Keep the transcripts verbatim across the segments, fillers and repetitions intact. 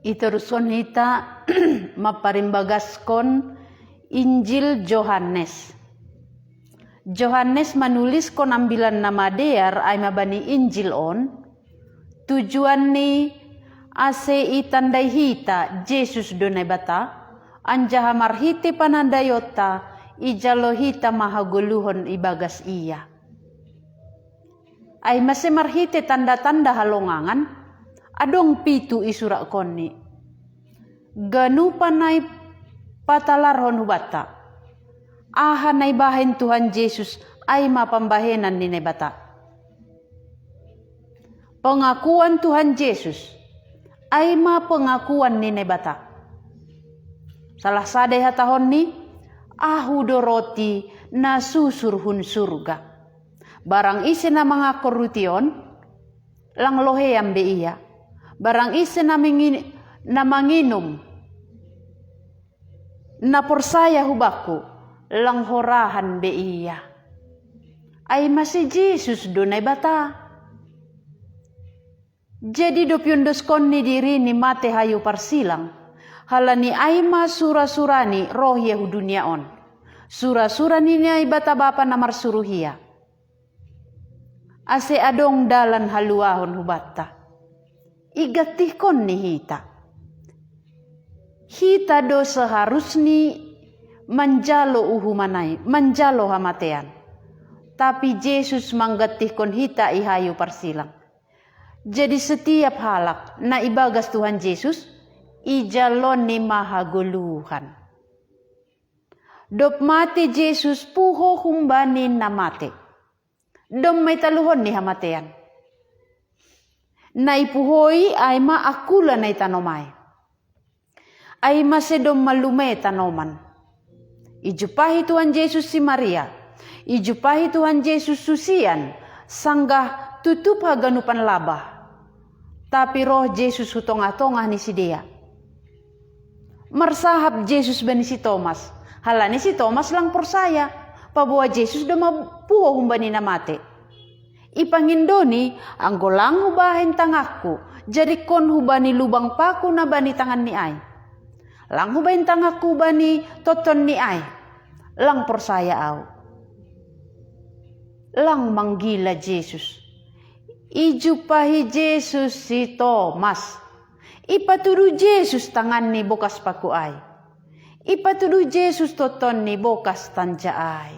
Iteruskon hita maparimbagaskon Injil Johannes. Johannes manuliskon Ambilan Namadear ai ma bani Injil on, tujuanni ase itandai hita Jesus do Naibata, anjaha marhite panandayonta ijalo hita ma hagoluhon ibagas Ia. Ai mase marhite tanda-tanda halongangan, adong pitu isuratkonni. Ganupan ai patalarhon hubanta. Aha na ibahen Tuhan Jesus ai ma pambahenan ni Naibata. Pengakuan Tuhan Jesus ai ma pengakuan ni Naibata. Salah sada ihatahonni, "Ahu do roti na susur hun surga. Barang ise na mangakkon ruti on, lang lohean be ia. Barang ise na, mingin, na manginum, na porsaya hubakku, lang horahan be ia." Ai mase Jesus do Naibata. Jadi dob iondoskonni dirini mate hayu parsilang, halani ai ma sura-surani roh ia hu dunia on. Sura-sura ni Naibata Bapa na marsuruh ia. Ase adong dalan haluahon hubanta. Igantihkonni hita. Hita do seharusni manjalo uhuman ai, manjalo hamatean. Tapi Jesus manggantihkon hita i hayu parsilang. Jadi setiap halak na ibagas Tuhan Jesus, ijalonni ma hagoluhan. Dob mate Jesus puho humbani na mate. Domma italuhonni hamatean. Na ipuhoi ai ma angkula na itanom ai. Ai mase domma lume tanoman. Ijumpahi Tuhan Jesus si Maria. Ijumpahi Tuhan Jesus susian, sanggah tutup haganupan labah. Tapi roh Jesus hu tongah-tongah ni sidea. Marsahap Jesus bani si Tomas, halani si Tomas lang porsaya, paboa Jesus domma puho humbani na mate. Ipangindoni, anggo lang hubahen tanganku, jarikkon hubani lubang paku na bani tanganni ai. Lang hubahen tanganku bani tontonni ai. Lang porsaya ahu. Lang manggila Jesus. Ijumpahi Jesus si Tomas. Ipatudu Jesus tanganni bokas paku ai. Ipatudu Jesus tontonni bokas tanja ai.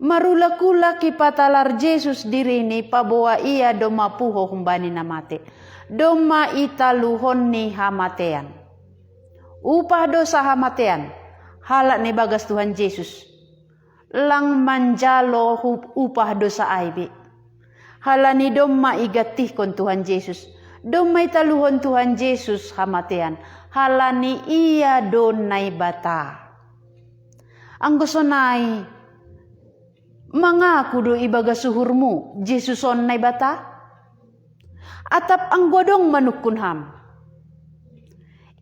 Marulak-ulak ipatalar Jesus dirini paboa ia domma puho humbani na mate. Domma italuhonni hamatean. Upah dosa hamatean, halak na ibagas Tuhan Jesus. Lang manjalo hu-, upah dosa ai be. Halani domma igantihkon Tuhan Jesus. Domma italuhon Tuhan Jesus hamatean. Halani ia do Naibata. Anggo sonai, mangaku do ibagas uhurmu, Jesus on Naibata? Atap anggo adong manungkun ham,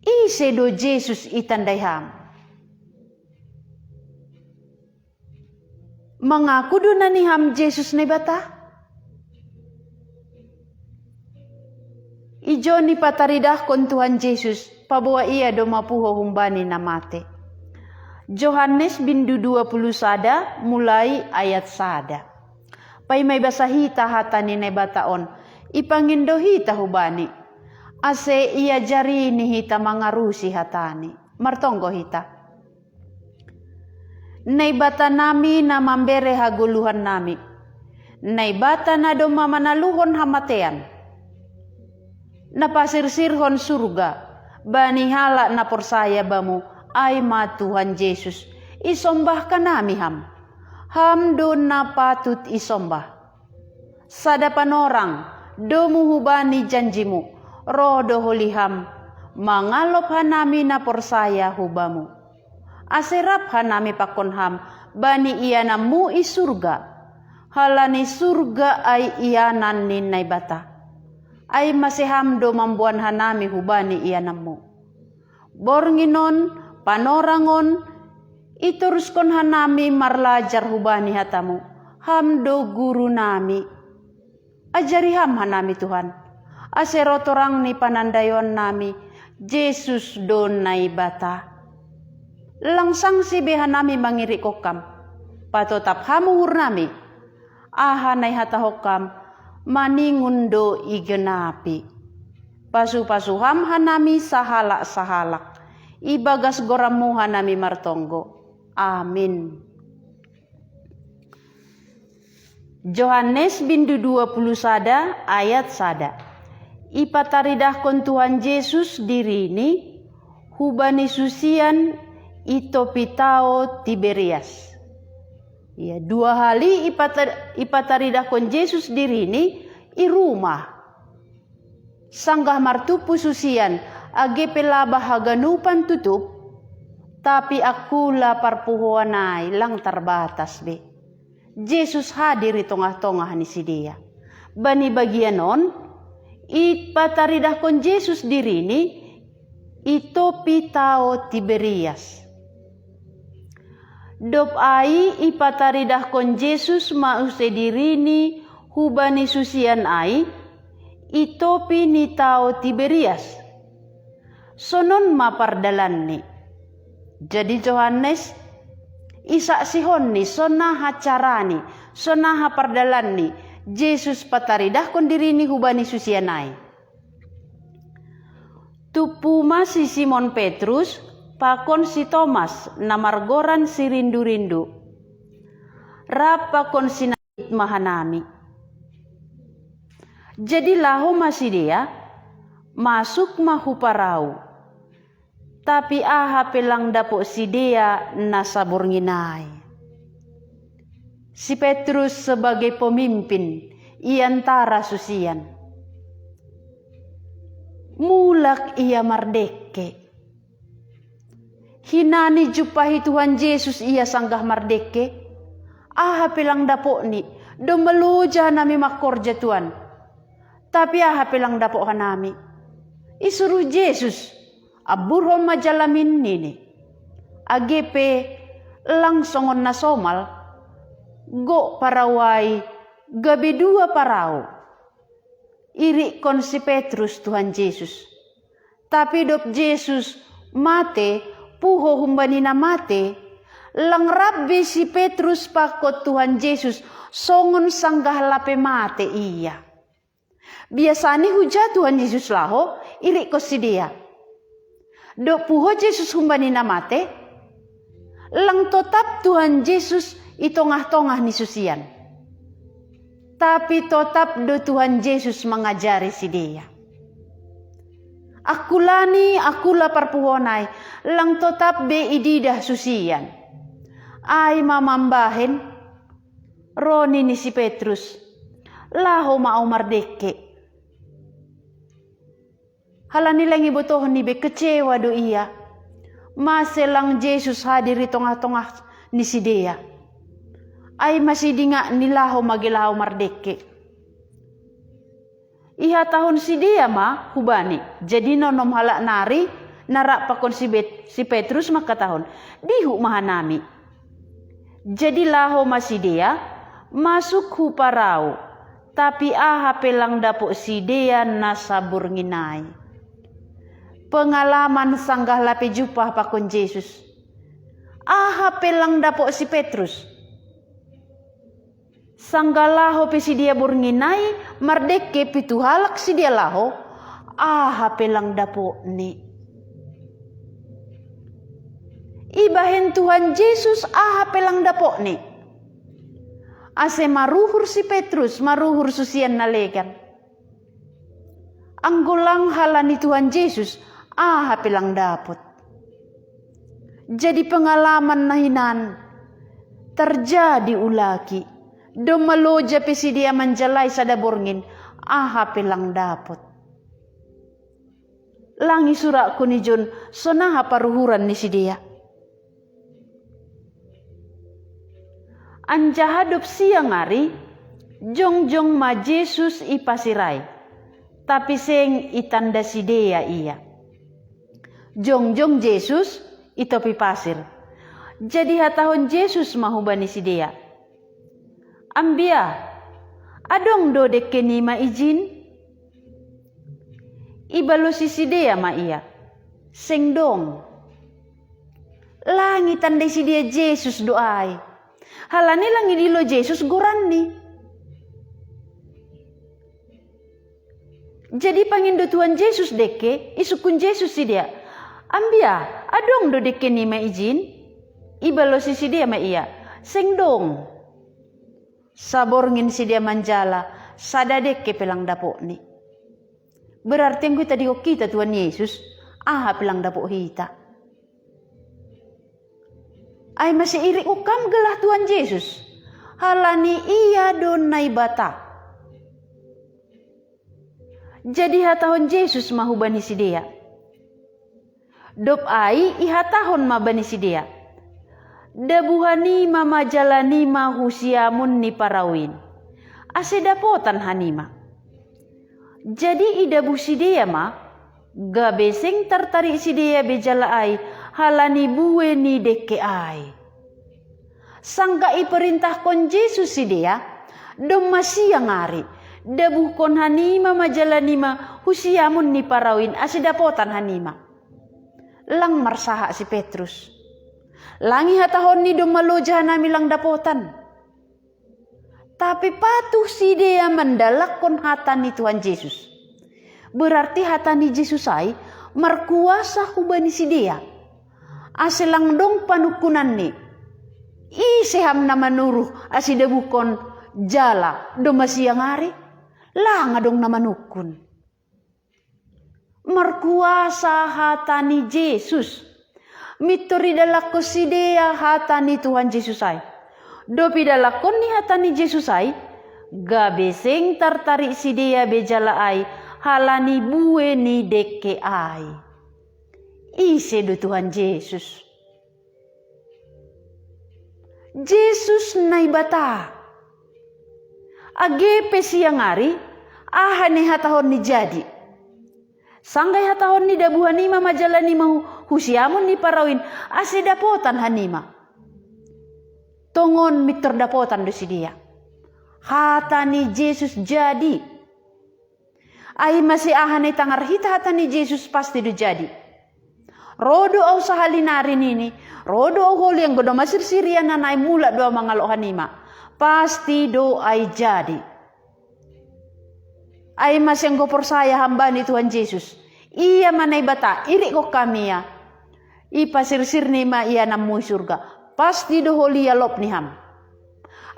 ise do Jesus itandai ham? Mangaku do na niham Jesus Naibata? Ijon ipataridahkon Tuhan Jesus, paboa ia domma puho humbani na mate. Johannes bindu dua puluh sada, mulai ayat sada. Paima ibasa hita hata ni Naibata on, ipangindo hita hubani. Ase iajarini hita mangarusi hatani. Martonggo hita. Naibatanami na mambere hagoluhannami. Naibata na domma manaluhon hamatean. Na pasirsirhon surga, bani halak na porsaya bamu, ai ma Tuhan Jesus, isombahkanami ham. Ham do na patut isombah. Sada panorang, domu hubani janjimu, roh do holi ham, mangalop hanami na porsaya hubamu. Ase rap hanami pakon ham, bani iananmu i surga. Halani surga ai ianan ni Naibata. Ai mase ham do mamboan hanami hubani iananmu. Borngin on, panorang on, itoruskon hanami marlajar hubani hatamu, ham do gurunami. Ajari ham hanami Tuhan. Ase ro torang ni panandaion nami, Jesus do Naibata. Lang sangsi be hanami mangirikko kam. Patotap ham uhur nami. Aha na ihatahon kam, maningon do igenapi. Pasu-pasu ham hanami sahalak-sahalak. Ibagas gorammu hanami martonggo. Amin. Johannes bindu dua puluh sada ayat sada. Ipataridahkon Tuhan Jesus dirini hubani susian i topi tao Tiberias. Ya, dua hali ipata- ipataridahkon Jesus dirini i rumah. Sanggah martumpu susian, age pe labah haganupan tutup, tapi angkula parpuhoan ai lang tarbatas be. Jesus hadir i tongah-tongah ni sidea. Bani bagian on, ipataridahkon Jesus dirini i topi tao Tiberias. Dob ai ipataridahkon Jesus ma use dirini hubani susian ai, i topi ni tao Tiberias. Sonon ma pardalanni. Jadi Johannes isaksihonni sonaha carani, sonaha pardalanni, Jesus pataridahkon dirini hubani susian ai. Tumpu ma si Simon Petrus pakon si Tomas na margoran si Rindu-rindu, rap pakon si Nabit ma hanami. Jadi laho ma sidea, masuk ma hu parau. Tapi aha pe lang dapot sidea na saborngin ai. Si Petrus sebagai pemimpin i antara susian. Mulak ia mardekke. Hinan i jumpahi Tuhan Jesus ia sanggah mardekke. Aha pe lang dapotni, domma loja hanami mangkorja Tuhan. Tapi aha pe lang dapot hanami. Isuruh Jesus, amburhon ma jalamin nini. Age pe lang songon na somal, gok parau ai gabe dua parau. Irikkon si Petrus Tuhan Jesus. Tapi dob Jesus mate, puho humbani na mate, lang rap be si Petrus pakon Tuhan Jesus songon sanggah lape mate ia. Biasani huja Tuhan Jesus laho, irikkon sidea. Dob puho Jesus humbani na mate, lang totap Tuhan Jesus i tongah-tongah ni susian. Tapi totap do Tuhan Jesus mangajari sidea. Angkulani angkula parpuhoan ai, lang totap be ididah susian. Ai ma mambahen, ro nini si Petrus, laho ma ahu mardekke. Halani lang ibotohon i be kecewa do ia. Mase lang Jesus hadir i tongah-tongah ni sidea. Ai ma sidingat ni laho ma ge laho mardekke. Ihatahon sidea ma hubani, jadi nonom halak nari na rap pakon si Bet- si Petrus mangkatahon, dihut ma hanami. Jadi laho ma sidea, masuk hu parau, tapi aha pe lang dapot sidea na saborngin ai. Pengalaman sanggah lape jumpa pakon Jesus. Aha pe lang dapot si Petrus. Sanggah laho pe sidea borngin ai, mardekke pitu halak sidea laho, aha pe lang dapotni. Ibahen Tuhan Jesus aha pe lang dapotni. Ase maruhur si Petrus, maruhur susian na legan. Anggo lang halani Tuhan Jesus, aha pe lang dapot. Jadi pengalaman na hinan terjadi ulaki. Domma loja pe sidea manjalai sada borngin, aha pe lang dapot. Lang isurakkon ijon sonaha paruhuran ni sidea. Anjaha dob siang ari, jongjong ma Jesus i pasir ai, tapi seng itanda sidea ia. Jongjong Jesus i topi pasir. Jadi hatahon Jesus ma hubani sidea, ambia, adong do dekke nima ijin? Ibalosi sidea ma ia, "Seng dong." Lang itandai sidea Jesus do ai. Halani lang idilo Jesus goranni. Jadi pangindo Tuhan Jesus dekke, isungkun Jesus sidea, "Ambia, adong do dekke nima ijin?" Ibalosi sidea ma ia, "Seng dong." Saborngin sidea manjala, sada dekke pe lang dapotni. Berarti anggo itadingkon hita Tuhan Yesus, aha pe lang dapot hita. Ai mase irik ukkam gelah Tuhan Yesus, halani Ia do Naibata. Jadi hatahon Jesus ma hubani sidea. Dob ai ihatahon ma bani sidea, "Dabu hanima ma jalanima hu siamun ni parau in, ase dapotan hanima." Jadi idabu sidea ma, gabe seng tartarik sidea be jala ai, halani bue ni dekke ai. Sanggah iperintahkon Jesus sidea, domma siang ari, "Dabuhkon hanima ma jalanima hu siamun ni parau in, ase dapotan hanima." Lang marsahat si Petrus. Lang ihatahonni, "Domma loja hanami lang dapotan." Tapi patuh sidea mandalakkon hata ni Tuhan Jesus. Berarti hata ni Jesus ai markuasa hubani sidea. Ase lang dong panungkunanni. "Ise ham na manuruh ase dabuhkon jala domma siang ari?" Lang adong na manungkun. Markuasa hata ni Jesus. Mintor idalakkon sidea hata ni Tuhan Jesus ai. Dob idalakkonni hata ni Jesus ai, gabe seng tartarik sidea be jala ai, halani bue ni dekke ai. Ise do Tuhan Jesus? Jesus Naibata. Age pe siang ari, aha na ihatahonni jadi? Sanggah ihatahonni, "Dabu hanima ma jalanima hu, hu siamun ni parau in, ase dapotan hanima." Tongon mintor dapotan do sidea. Hata ni Jesus jadi. Ai mase aha na itangar hita hata ni Jesus, pasti do jadi. "Ro do Ahu sahali nari," nini, "ro do Ahu holi, anggo domma sirsir ia na naeng, mulak do Ahu mangalop hanima. Pasti do ai jadi." Ai mase anggo porsaya ham bani Tuhan Jesus, Ia ma Naibata, irikkon ham Ia. Ipasirsirni ma iananmu i surga. Pasti do holi ia lop ni ham.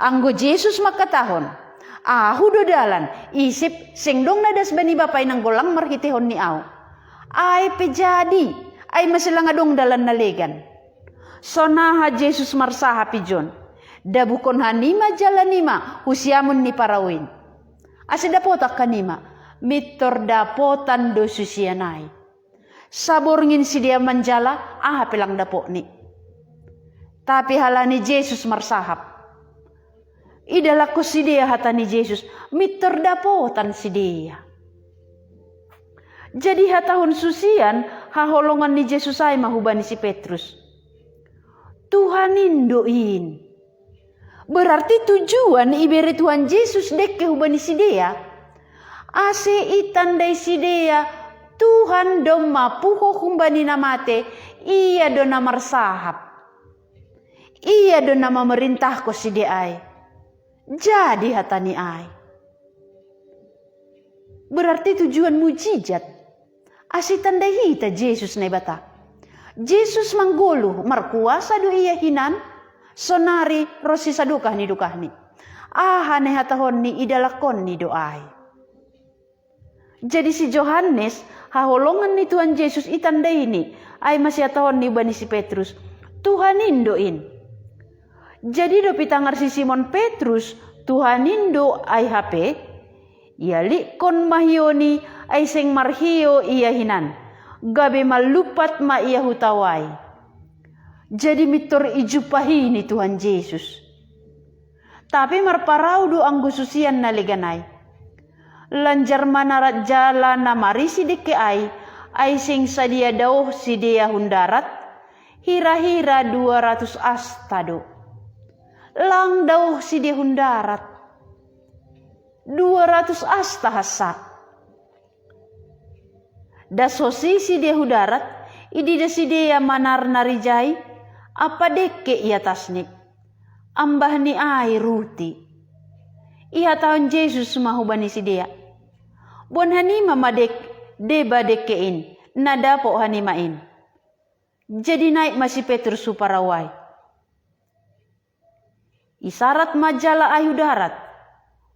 Anggo Jesus mangkatahon, "Ahu do dalan, ise pe seng dong na das bani Bapa i nanggo lang marhiteihon ni Ahu." Ai pe jadi, ai mase lang adong dalan na legan. Sonaha Jesus marsahap ijon, "Dabuhkon hanima jalanima hu siamun ni parau in, ase dapotan hanima." Mintor dapotan do susian ai. Saborngin sidea manjala, aha pe lang dapotni. Tapi halani Jesus marsahap, idalakkon sidea hata ni Jesus, mintor dapotan sidea. Jadi hatahon susian haholongan ni Jesus ai ma hubani si Petrus, "Tuhan in do in." Berarti tujuan ibere Tuhan Jesus dekke hubani sidea, ase itandai sidea Tuhan domma puho humbani na mate, Ia do na marsahap. Ia do na mamerintahkon sidea ai. Jadi hatani ai. Berarti tujuan mujizat. Ase itandai hita Jesus Naibata. Jesus manggoluh, markuasa do Ia hinan, sonari ro sisadokah ni dokahni. Aha na ihatahonni, idalakkonni do ai. Jadi si Johannes, haholongan ni Tuhan Jesus, itandaini, ai mase ihatahonni bani si Petrus, "Tuhan in do in." Jadi dob itangar si Simon Petrus Tuhan in do ai hape, ialikkon ma hioni, ai seng marhio ia hinan, gabe mallumpat ma ia hu tao ai. Jadi mintor ijumpahi ni Tuhan Jesus. Tapi marparau do anggo susian na legan ai. Lanjar manarat jala na marisi dekke ai, ai seng sadia daoh sidea hun darat, hira-hira dua ratus asta do. Lang daoh sidea hun darat. Dua ratus asta hansa. Das ho sisi dia hu darat, ididah sidea ma narnari jai, ampa dekke i atasni. Ambahni ai ruti. Ihatahon Jesus ma hubani sidea: Boan hanima ma dek, deba dekke in, na dapot hanima in. Jadi naik ma si Petrus hu parau ai. Isarat ma jala ai hu darat.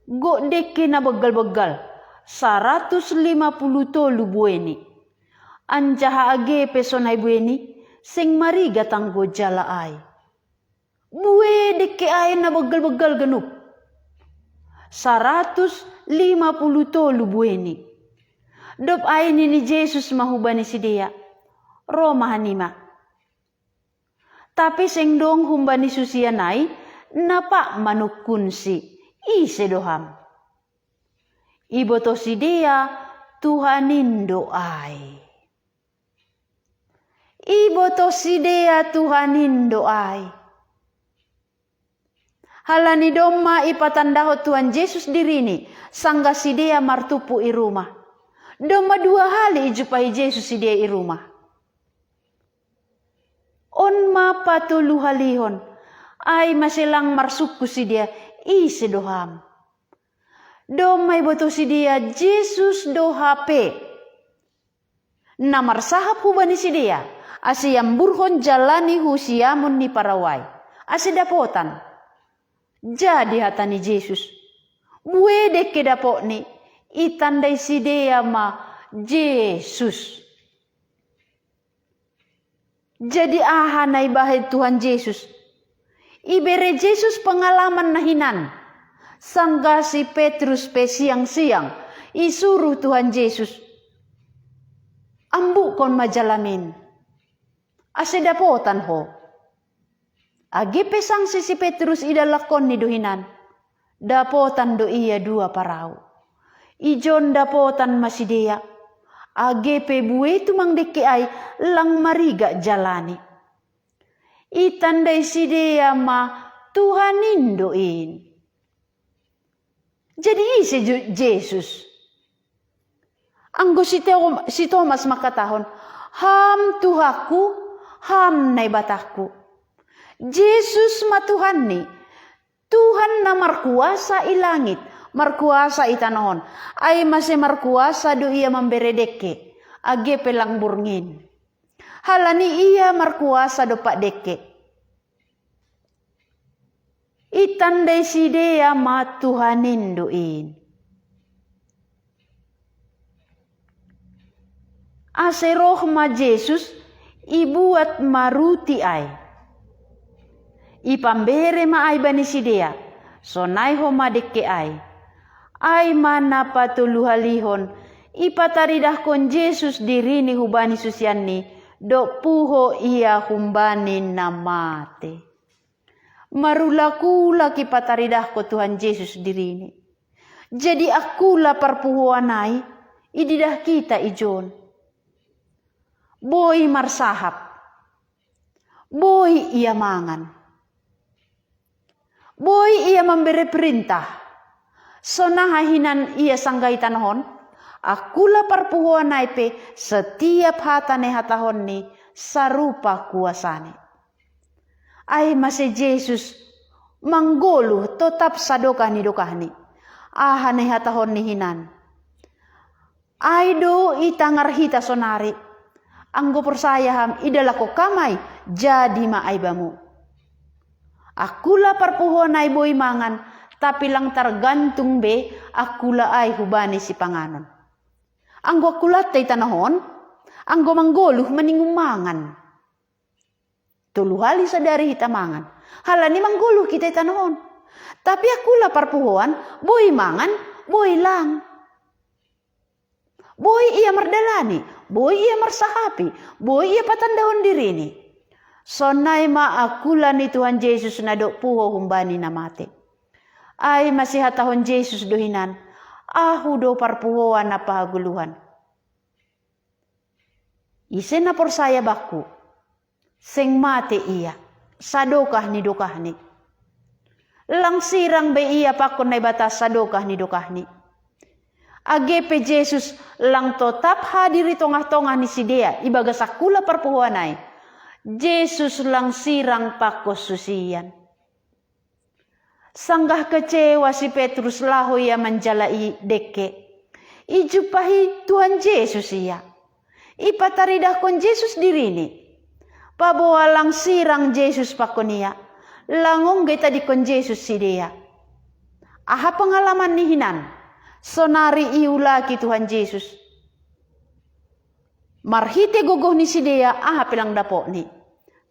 Gok dekke na banggal-banggal, saratus lima pulu tolu bueni. Anjaha age pe sonai bueni, seng marigat anggo jala ai. Bue dekke ai na banggal-banggal ganup. Saratus lima pulu tolu bueni. Dob ai nini Jesus ma hubani sidea: Ro ma hanima. Tapi seng dong humbani susian ai, na pag manungkunsi: Ise do ham? Iboto sidea Tuhan in do ai. Iboto sidea Tuhan in do ai. Halani domma ipatandahon Tuhan Jesus dirini, sanggah sidea martumpu i rumah. Domma dua hali ijumpahi Jesus sidea i rumah. On ma patoluhalihon, ai mase lang marsungkun sidea: Ise do ham? Domma iboto sidea Jesus do hape. Na marsahap hubani sidea, ase iamburhon jalani hu siamun ni parau ai, ase dapotan. Jadi hata ni Jesus. Bue dekke dapotni, itandai sidea ma Jesus. Jadi aha na ibahen Tuhan Jesus? Ibere Jesus pengalaman na hinan. Sanggah si Petrus pe siang-siang, isuruh Tuhan Jesus: Ambukkon ma jalamin, ase dapotan ho. Age pe sangsi si Petrus idalankonni do hinan, dapotan do ia dua parau. Ijon dapotan ma sidea, age pe bue tumang dekke ai, lang marigat jalani. Itandai sidea ma Tuhan in do in. Jadi ise Jesus? Anggo si Thomas mangkatahon: Ham Tuhanku, Ham Naibatangku. Jesus ma Tuhanni, Tuhan na markuasa i langit, markuasa i tanoh on. Ai mase markuasa do ia mambere dekke, age pe lang burngin. Halani ia markuasa dompak dekke. Itandai sidea ma Tuhan in do in. Ase roh ma Jesus, ibuat ma ruti ai. Ipambere ma ai bani sidea, sonai homa dekke ai. Ai ma na patoluhalihon, ipataridahkon Jesus dirini hubani susianni, dob puho ia humbani na mate. Marulak-ulak ipataridahkon Tuhan Jesus dirini. Jadi angkula parpuhoan ai, ididah kita ijon. Boi marsahap. Boi ia mangan. Boi ia mambere perintah. Sonaha hinan ia sanggah i tanoh on, angkula parpuhoan ai pe setiap hata na ihatahonni sarupa kuasani. Ai mase Jesus manggoluh totap sadokah ni dokahni. Aha na ihatahonni hinan? Ai do itangar hita sonari. Anggo porsaya ham, idalankon ham ai, jadi ma ai bamu. Angkula parpuhoan ai boi mangan, tapi lang targantung be angkula ai hubani sipanganon. Anggo angkulanta i tanoh on, anggo manggoluh maningon mangan. Tolu hali sadari hita mangan. Halani manggoluh hita i tanoh on. Tapi angkula parpuhoan, boi mangan, boi lang. Boi ia mardalani, boi ia marsahapi, boi ia patandahon dirini. Sonai ma angkula ni Tuhan Jesus na dob puho humbani na mate. Ai ma sihatahon Jesus do hinan: Ahu do parpuhoan ampa hagoluhan. Ise na porsaya bangku, seng mate ia, sadokah ni dokahni. Lang sirang be ia pakon Naibata sadokah ni dokahni. Age pe Jesus lang totap hadir i tongah-tongah ni sidea ibagas angkula parpuhoan ai, Jesus lang sirang pakon susian. Sanggah kecewa si Petrus laho ia manjala i dekke, ijumpahi Tuhan Jesus ia. Ipataridahkon Jesus dirini. Paboa lang sirang Jesus pakon ia, lang ongga itadingkon Jesus sidea. Aha pengalaman ni hinan, sonari iulaki Tuhan Jesus? Marhite gogoh ni sidea aha pe lang dapotni.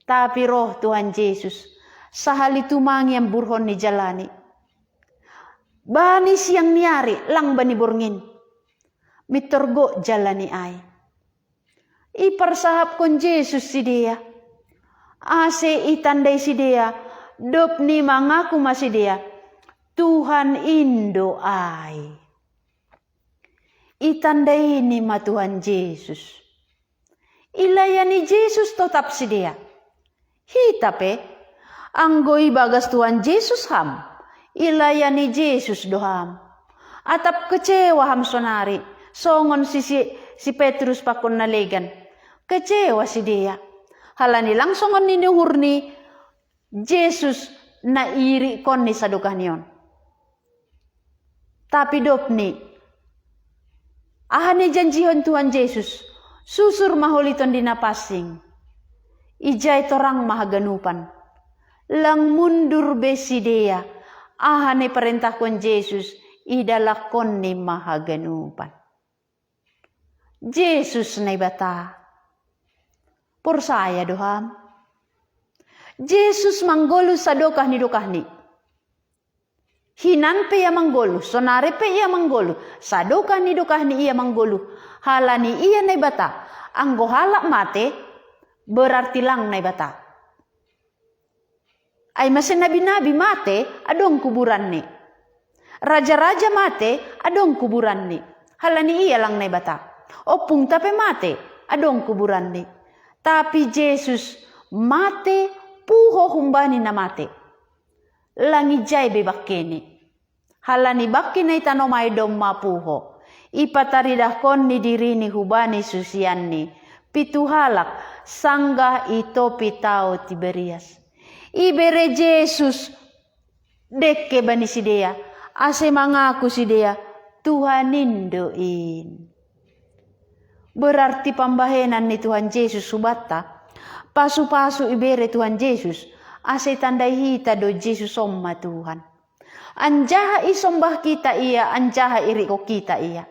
Tapi roh Tuhan Jesus, sahali tumangi amburhon ni jalani. Bani siang ni ari lang bani borngin. Mintor gok jalani ai. Iparsahapkon Jesus sidea. Ase itandai sidea, dob ni mangaku ma sidea, Tuhan in do ai. Itandai ni ma Tuhan Jesus. Ilayani Jesus totap sidea. Hita pe, anggo ibagas Tuhan Jesus ham, ilayani Jesus do ham. Atap kecewa ham sonari, songon si, si, si Petrus pakon na legan. Kecewa sidea. Halani lang songon nini uhurni Jesus na iirikkonni sadokahni on. Tapi dobni, aha na ijanjihon Tuhan Jesus, susur ma holi Tondi Na Pansing. Ijai torang ma haganupan. Lang mundur be sidea, aha na iparentahkon Jesus, idalankonni ma haganupan. Jesus Naibata. Porsaya do ham? Jesus manggoluh sadokah ni dokahni. Hinan pe ia manggoluh, sonari pe ia manggoluh, sadokah ni dokahni ia manggoluh. Halani ia Naibata, anggo halak mate, berarti lang Naibata. Ai mase nabi-nabi mate, adong kuburanni. Raja-raja mate, adong kuburanni. Halani ia lang Naibata. Ompungta pe mate, adong kuburanni. Tapi Jesus mate, puho humbani na mate. Lang ijai be bangkeni. Halani bangke na i tano ma i domma puho. Ipataridahkonni dirini hubani susianni, pitu halak, sanggah i topi tao Tiberias. Ibere Jesus dekke bani sidea, ase mangaku sidea, Tuhan in do in. Berarti pambahenan ni Tuhan Jesus hubanta, pasu-pasu ibere Tuhan Jesus, ase tandai hita do Jesus on ma Tuhan. Anjaha isombah kita ia, anjaha irikkon kita ia.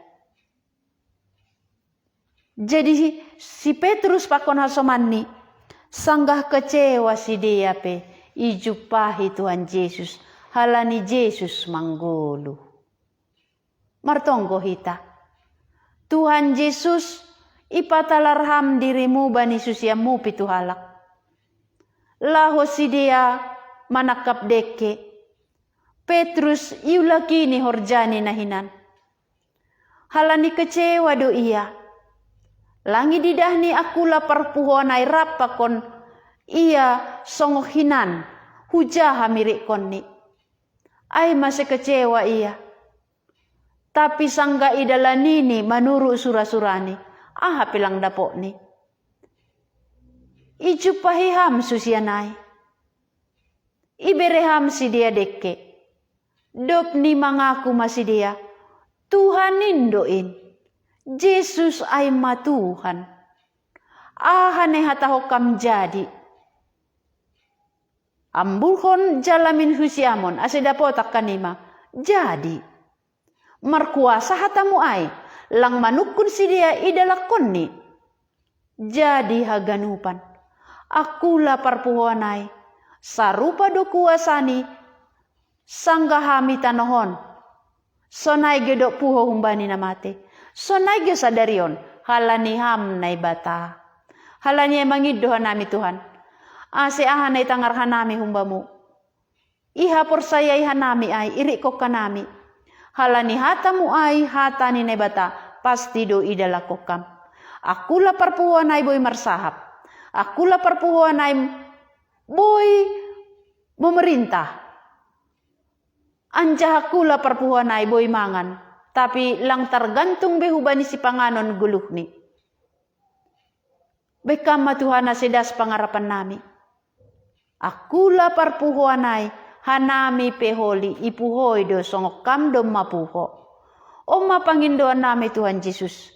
Jadi si Petrus pakon hasomanni, sanggah kecewa sidea pe, ijumpahi Tuhan Jesus, halani Jesus manggoluh. Martonggo hita. Tuhan Jesus, ipatalar ham dirimu bani susianmu pitu halak. Laho sidea manangkap dekke, Petrus iulakini horjani na hinan. Halani kecewa do ia. Lang ididahni angkula parpuhoan ai rap pakon ia songon hinan, hujaha mirikkonni. Ai mase kecewa ia. Tapi sanggah idalanini manurut sura-surani, aha pe lang dapotni? Ijumpahi ham susian ai. Ibere ham sidea dekke. Dobni mangaku ma sidea, Tuhan in do in. Jesus ai ma Tuhan. Aha na ihatahon kam jadi? Amburhon jala minhusiamon ase dapotan hanima. Jadi. Markuasa hatamu ai, lang manungkun sidea idalankonni. Jadi haganupan. Angkula parpuhoan ai, sarupa do kuasani, sanggah ham i tanoh on. Sonai gedok puho humbani na mate. Sonai ge sadari on, halani ham Naibata. Halani ai mangindo hanami Tuhan. Ase aha na itangar hanami humbamu. Iha porsayai hanami ai irikkon hanami. Halani hatamu ai hata ni Naibata, pasti do idalankon kam. Angkula parpuhoan ai boi marsahap. Angkula parpuhoan ai boi memerintah. Anjaha angkula parpuhoan ai boi mangan. Tapi lang targantung be hubani sipanganon goluhni. Bahen Ham ma Tuhan ase das pangarapan nami. Angkula parpuhoan ai, hanami pe holi ipuhoi do songon Ham domma puho. On ma pangindoan nami Tuhan Jesus.